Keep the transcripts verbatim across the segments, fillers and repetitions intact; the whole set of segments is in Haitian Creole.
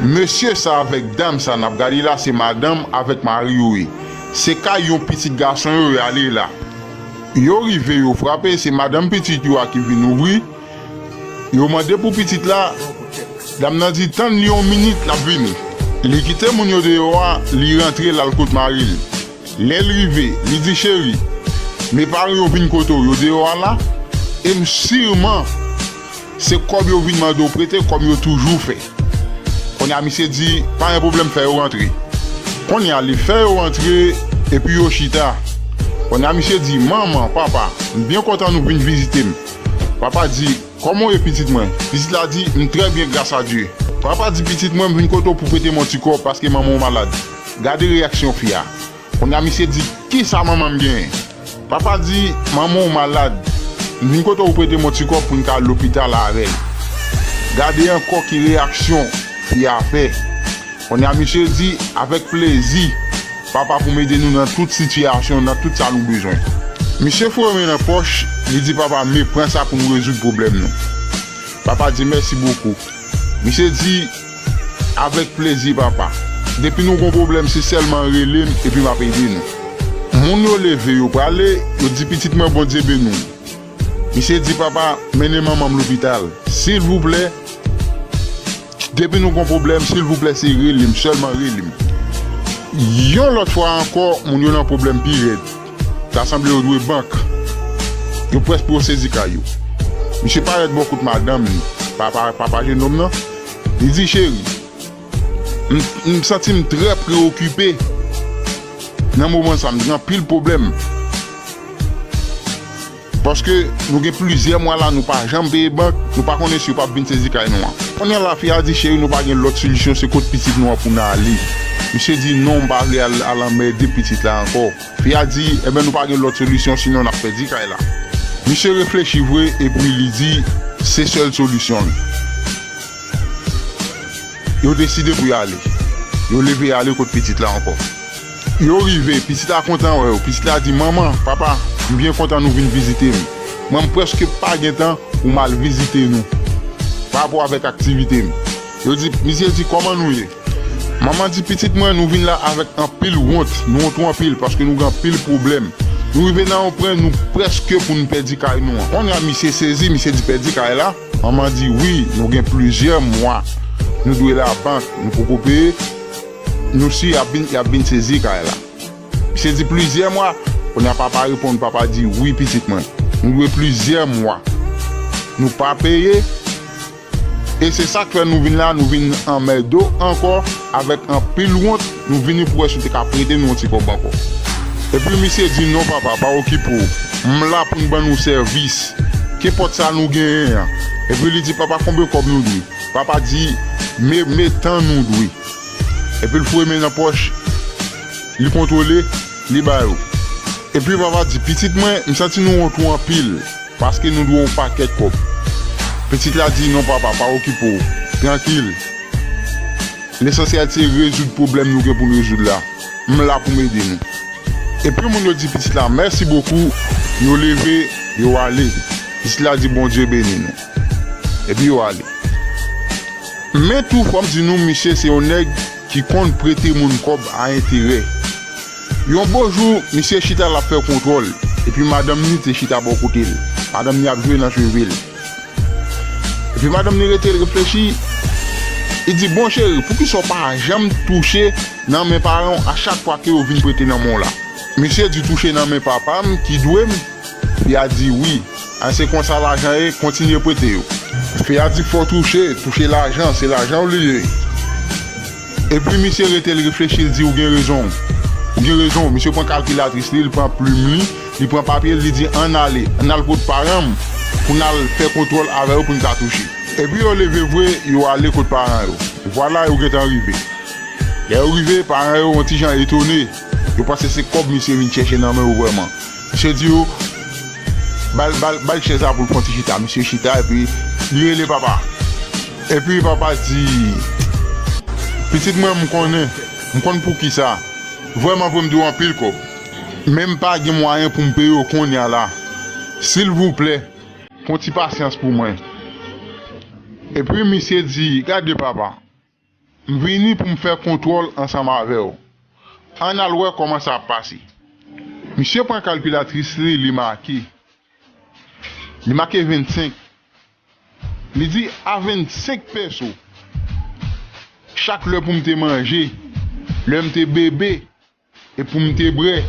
Mesye sa avèk dam sa n ap gade la, se madanm avèk mari yo ye. Se kay yon pitit gason yo y ale la. Yo rive, yo frape, se madanm pitit yo a ki vin ouvri. Yo mande pou pitit la. Dam nan di, "Tann li yon minit, l ap vini." Li kite moun yo deyò a, li rantre, l al kot mari l. Lè l rive, li di, "Cheri, men paran yo vin kote w, yo deyò a la, e m siman se kòb yo vin mande w prete, kòm yo toujou fè." Kounye a, misye di, "Pa gen pwoblèm, fè yo rantre." Kounye a, li fè yo rantre, epi yo chita. Kounye a, misye di, "Manman, papa, m byen kontan nou vin vizite m." Papa di, "Kòman w ye, pitit mwen?" Pitit la di, "M trè byen, gras a Dye." Papa di, "Pitit mwen, m vin kote w pou prete m yon ti kòb, paske manman w malad." Gade reyaksyon fi a. Kounye a, misye di, "Kisa manman m genyen?" Papa di, "Manman w malad. M vin kote w prete m yon ti kòb pou n ka al lopital avè l." Gade ankò ki reyaksyon fi a fè. Kounye a, misye di, "Avèk plezi, papa, pou m ede nou nan tout sitiyasyon, nan tout sa nou bezwen." Misye foure men nan pòch, li di, "Papa, men, pran sa pou nou rezoud pwoblèm nou." Papa di, "Mèsi bokou." Misye di, "Avèk plezi, papa. Depi nou gon pwoblèm, se sèlman rele m epi m ap ede nou." Moun yo leve, yo prale, yo di, "Pitit mwen, Bondye beni w." Misye di, "Papa, mennen manman m lopital. Silvouplè, depi nou gon pwoblèm, silvouplè, se rele m, sèlman rele m." Yon lòt fwa ankò, moun yo nan pwoblèm pi rèd. Ta sanble yo dwe bank. Yo prèske pou yo sezi kay yo. Misye parèt bò kot madanm li, papa, papa jennonm nan. Li di, "Cheri, m, m santi m trè preokipe nan moman sa, m gen anpil pwoblèm. Paske nou gen plizyè mwa la, nou pa janm peye bank, nou pa konnen si yo p ap vin sezi kay nou an." Kounye a la, fi a di, "Cheri, nou pa gen lòt solisyon, se kot pitit nou an pou n ale." Misye di, "Non, m pa vle al, al anmède pitit la ankò." Fi a di, "Enben, nou pa gen lòt solisyon, sinon n ap pèdi kay la." Misye reflechi vre, epi li di, "Se sèl solisyon l." Yo deside pou y ale. Yo leve y ale kot pitit la ankò. Yo rive, pitit la kontan wè yo. Pitit la di, "Manman, papa, m byen kontan nou vin vizite m. Mwen, m prèske pa gen tan pou m al vizite nou pa rapò avèk aktivite m." Yo di, misye di, "Kòman nou ye?" Manman di, "Pitit mwen, nou vin la avèk anpil wont. Nou wont anpil paske nou gen anpil pwoblèm. Nou rive nan yon pwen, nou prèske pou n pèdi kay nou an." Kounye a, misye sezi, misye di, "Pèdi kay la?" Manman di, "Wi, nou gen plizyè mwa. Nou dwe labank, nou poko peye. Nou si y ap vin, y ap vin sezi kay la." Misye di, "Plizyè mwa?" Kounye a, papa reponn, papa di, "Wi, pitit mwen. Nou dwe plizyè mwa. Nou pa peye. E se sa k fè nou vin la, nou vin anmède w ankò avèk anpil wont, nou vini pou wè si w te ka prete nou yon ti kòb ankò." Epi misye di, "Non, papa, pa okipe w. M la pou m ban nou sèvis. Kenpòt sa nou genyen an." Epi li di, "Papa, konbyen kòb nou dwe?" Papa di, "Men, men tan nou dwe." Epi l foure men nan pòch, li kontwole, li ba yo. Epi papa di, "Pitit mwen, m santi nou wont ou anpil, paske nou dwe yon pakèt kòb." Pitit la di, "Non, papa, pa okipe w. Trankil. Lesansyèl se rezoud pwoblèm nou gen pou n rezoud la. M la pou m ede nou." Epi moun yo di pitit la, "Mèsi bokou." Yo leve, yo ale. Pitit la di, "Bondye beni nou." Epi yo ale. Men tou, fò m di nou, misye se yon nèg ki konn prete moun kòb a enterè. Yon bon jou, misye chita l ap fè kontwòl, epi madanm ni te chita bò kote l. Madanm ni ap jwe nan cheve l. Epi madanm ni rete l reflechi, li di, "Bon cheri, poukisa w pa janm touche nan men paran w a chak fwa ke yo vin prete nan men w la?" Misye di, "Touche nan men papa m ki dwe m." Fi a di, "Wi, a se konsa lajan ye, kontinye prete yo." Fi a di, "Fò touche, touche lajan, se lajan w li ye." Epi misye rete l reflechi, l di, "Ou gen rezon, ou gen rezon." Misye pran kalkilatris li, li pran plim li, li pran papye l, li di, "Ann ale, ann al kot paran m pou n al fè kontwòl avè yo pou n ka touche." Epi yo leve vre, yo ale kot paran yo. Vwala, yo gentan rive. Lè yo rive, paran yo yon ti jan etone. Yo panse se kòb misye vin chèche nan men yo vrèman. Misye di yo, "Ba l, ba l, ba l chèz la pou l fè yon ti chita." Misye chita epi li rele papa. Epi papa di, "Pitit mwen, m konnen, m konn poukisa. Vrèman vre, m dwe w anpil kòb. Men m pa gen mwayen pou m peye w kounye a la. Silvouplè, fè yon ti pasyans pou mwen." Epi misye di, "Gade papa, M vini pou m fè kontwòl ansanm avè w. Ann al wè kòman sa ap pase. Misye pran kalkilatris li, li make. Li make vennsenk. Li di, a vennsenk pèso, chak lè pou m te manje, lè m te bebe, e pou m te bwè.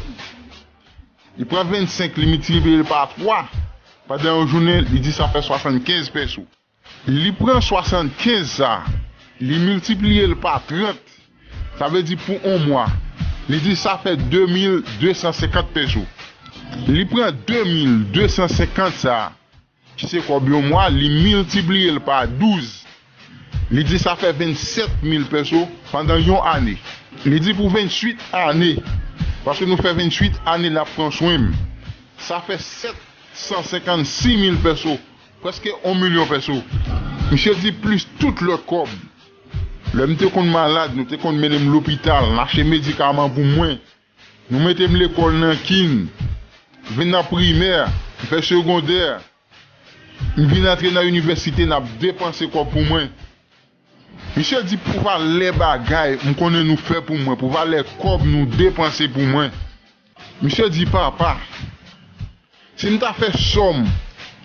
Li pran vennsenk, li miltipliye l pa twa. Pandan yon jounen, li di sa fè swasannkenz pèso. Li pran swasannkenz sa, li miltipliye l pa trant. Sa vle di pou yon mwa, li di sa fè de mil de san senkant pèso. Li pran de mil de san senkant sa, ki se kòb yon mwa, li miltipliye l pa douz. Li di sa fè vennsèt mil pèso pandan yon ane. Li di pou vennuit ane, paske nou fè vennuit ane n ap pran swen m, sa fè sèt san senkannsis mil pèso, prèske yon milyon pèso. Misye di plis tout lòt kòb. Lè m te konn malad, nou te konn mennen m lopital, n achte medikaman pou mwen. Nou mete m lekòl nan kin, vin nan primè, m fè segondè. M vin antre nan inivèsite, n ap depanse kòb pou mwen. Misye di pou valè bagay m konnen nou fè pou mwen, pou valè kòb nou depanse pou mwen. Misye di, papa, si m ta fè sòm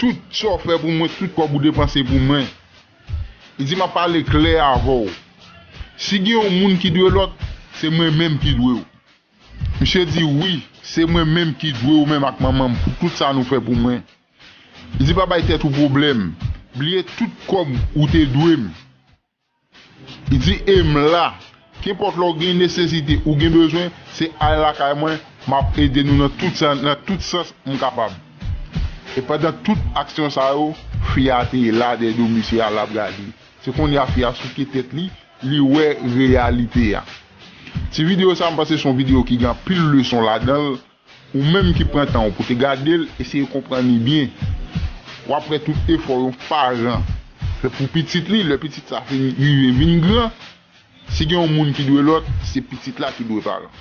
tout sa w fè pou mwen, tout kòb ou depanse pou mwen, li di m ap pale klè avè w. Si gen yon moun ki dwe lòt, se mwen menm ki dwe w. Misye di, wi, se mwen menm ki dwe ou menm ak manman m pou tout sa nou fè pou mwen. Li di pa bay tèt ou pwoblèm. Bliye tout kòb ou te dwe m. Li di, e m la. Kenpòt lè w gen nesesite, ou gen bezwen, se al lakay mwen, m ap ede nou nan tout sans, nan tout sans m kapab. E pandan tout aksyon sa yo, fi a te la dèyè do misye a, l ap gade. Se kounye a fi a souke tèt li, li wè reyalite a. Ti videyo sa, m panse se yon videyo ki gen anpil leson ladan l. Ou menm ki pran tan w pou te gade l, eseye konprann li byen. W ap wè tout efò yon paran fè pou pitit li, lè pitit sa fin rive vin gran, si gen yon moun ki dwe lòt, se pitit la ki dwe paran.